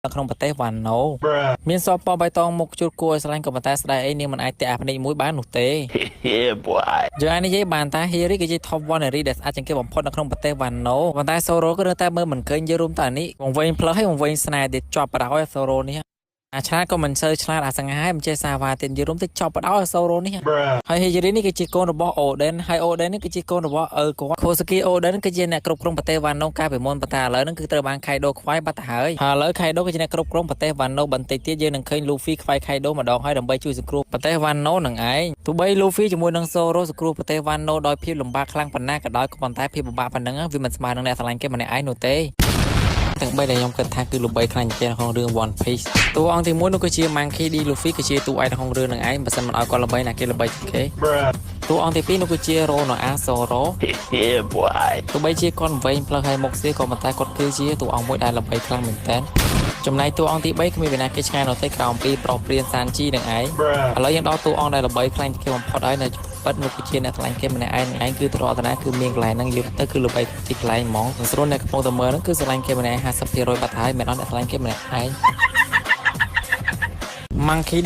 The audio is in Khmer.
នៅក្នុងប្រទេសវ៉ាណូមានសពណ៌បៃតងមុខជួតគួរឲ្យស្រឡាញ់ក៏ប៉ុន្តែស្ដាយអីនាងមិនអាចតាក់អាភ្នែកមួយបាននោះទេ Yeah, boy. យើងអាចនិយាយបានថា Hiri គឺជា top 1 នារីដែលស្អាតជាងគេបំផុតនៅក្នុងប្រទេសវ៉ាណូប៉ុន្តែ Zoro ក៏នៅតែមើលមិនឃើញយល់រួមតើនេះវង្វេងផ្លូវហើយវង្វេងស្នេហ៍ទៀតជាប់បដ ாய் Zoro នេះអាឆ្លាតក៏មិនសូវឆ្លាតអាសង្ហាមិនចេះសាវ៉ាទៀតយល់រួមទៅចប់បដ ாய் Zoro នេះ ហើយ Hijiri នេះគឺជាកូនរបស់ Oden ហើយ Oden នេះគឺជាកូនរបស់ឪគាត់ Kozuki Oden គឺជាអ្នកគ្រប់គ្រងប្រទេសវ៉ាណូកាលពីមុនប៉ុន្តែឥឡូវហ្នឹងគឺត្រូវបាន Kaido ខ្វាយបាត់ទៅហើយហើយឥឡូវ Kaido គឺជាអ្នកគ្រប់គ្រងប្រទេសវ៉ាណូបន្តិចទៀតយើងនឹងឃើញ Luffy ខ្វាយ Kaido ម្ដងហើយដើម្បីជួយសង្គ្រោះប្រទេសវ៉ាណូនឹងឯងទោះបី Luffy ជាមួយនឹង Zoro សង្គ្រោះប្រទេសវ៉ាណូដោយភាពលំបាកខ្លាំងប៉ុណ្ណាក៏ដោយក៏ប៉ុន្តែភាពលំបាកប៉ុណ្ណឹងវាមិនស្មើនឹងអ្នកស្រឡាញ់គេម្នាក់ឯងនោះទេទាំងបីដែលខ្ញុំគិតថាគឺល្បីខ្លាំងជាងគេនៅក្នុងរឿង One Piece តួអង្គទី1នោះគឺជា Monkey D. Luffy គឺជាតួឯកនៅក្នុងរឿងនឹងឯងបើសិនមិនឲ្យគាត់ល្បីណាគេល្បីជាងគេ តួអង្គទី2នោះគឺជា Roronoa Zoro. Yeah, boy. ទោះបីជាគាត់វែងផ្លូវហើយមុខស្ទាក៏ប៉ុន្តែគាត់គឺជាតួអង្គមួយដែលល្បីខ្លាំងមែនទែនចំណែកតួអង្គទី3គ្មានវិណាគេឆ្ងាយនោះទេក្រោមពីប្រុសព្រានសានជីនឹងឯងឥឡូវយើងដល់តួអង្គដែលល្បីខ្លាំងជាងគេបំផុតហើយនៅពិតនោះគឺជាអ្នកឆ្លាញ់គេម្នាក់ឯងនឹងឯងគឺត្រតនាគឺមានកន្លែងហ្នឹងយល់ទៅគឺល្បីទីកន្លែងហ្មងស្រួលអ្នកកំពុងតែមើលហ្នឹងគឺស្រឡាញ់គេម្នាក់ឯង50%បាត់ហើយមិនអត់អ្នកឆ្លាញ់គេម្នាក់ឯង Monkey